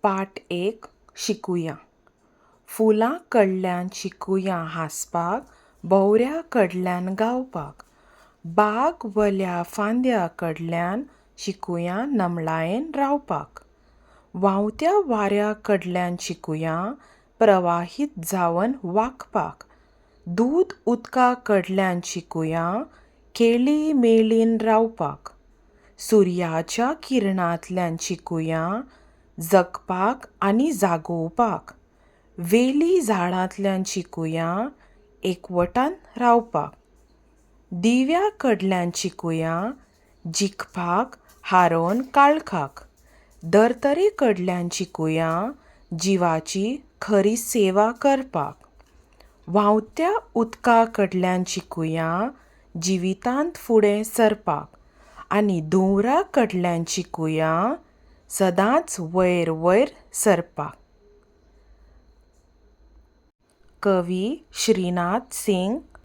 पाठ एक शिकुया. फुलां कडल्यान शिकुया हांसपाक, भोंवऱ्या कडल्यान गावपाक, बाग वल्या फांद्या कडल्यान शिकुया नमळायेन रावपाक, व्हांवत्या वाऱ्या कडल्यान शिकुया प्रवाहीत जावन वागपाक, दूद उदका कडल्यान शिकुया खेळी मेळीन रावपाक, सुर्याच्या किरणांतल्यान शिकुया जगपाक आनी जागोवपाक, वेली झाडांतल्यान शिकुया एकवटान रावपाक, दिव्या कडल्यान शिकुया जिखपाक हारोवन काळखाक, धर्तरे कडल्यान शिकुया जिवाची खरी सेवा करपाक, व्हांवत्या उदका कडल्यान शिकुया जिवितांत फुडें सरपाक आनी धुंवरा कडल्यान शिकुया सदांच वयर वयर सरपाक. कवी श्रीनाथ सिंग.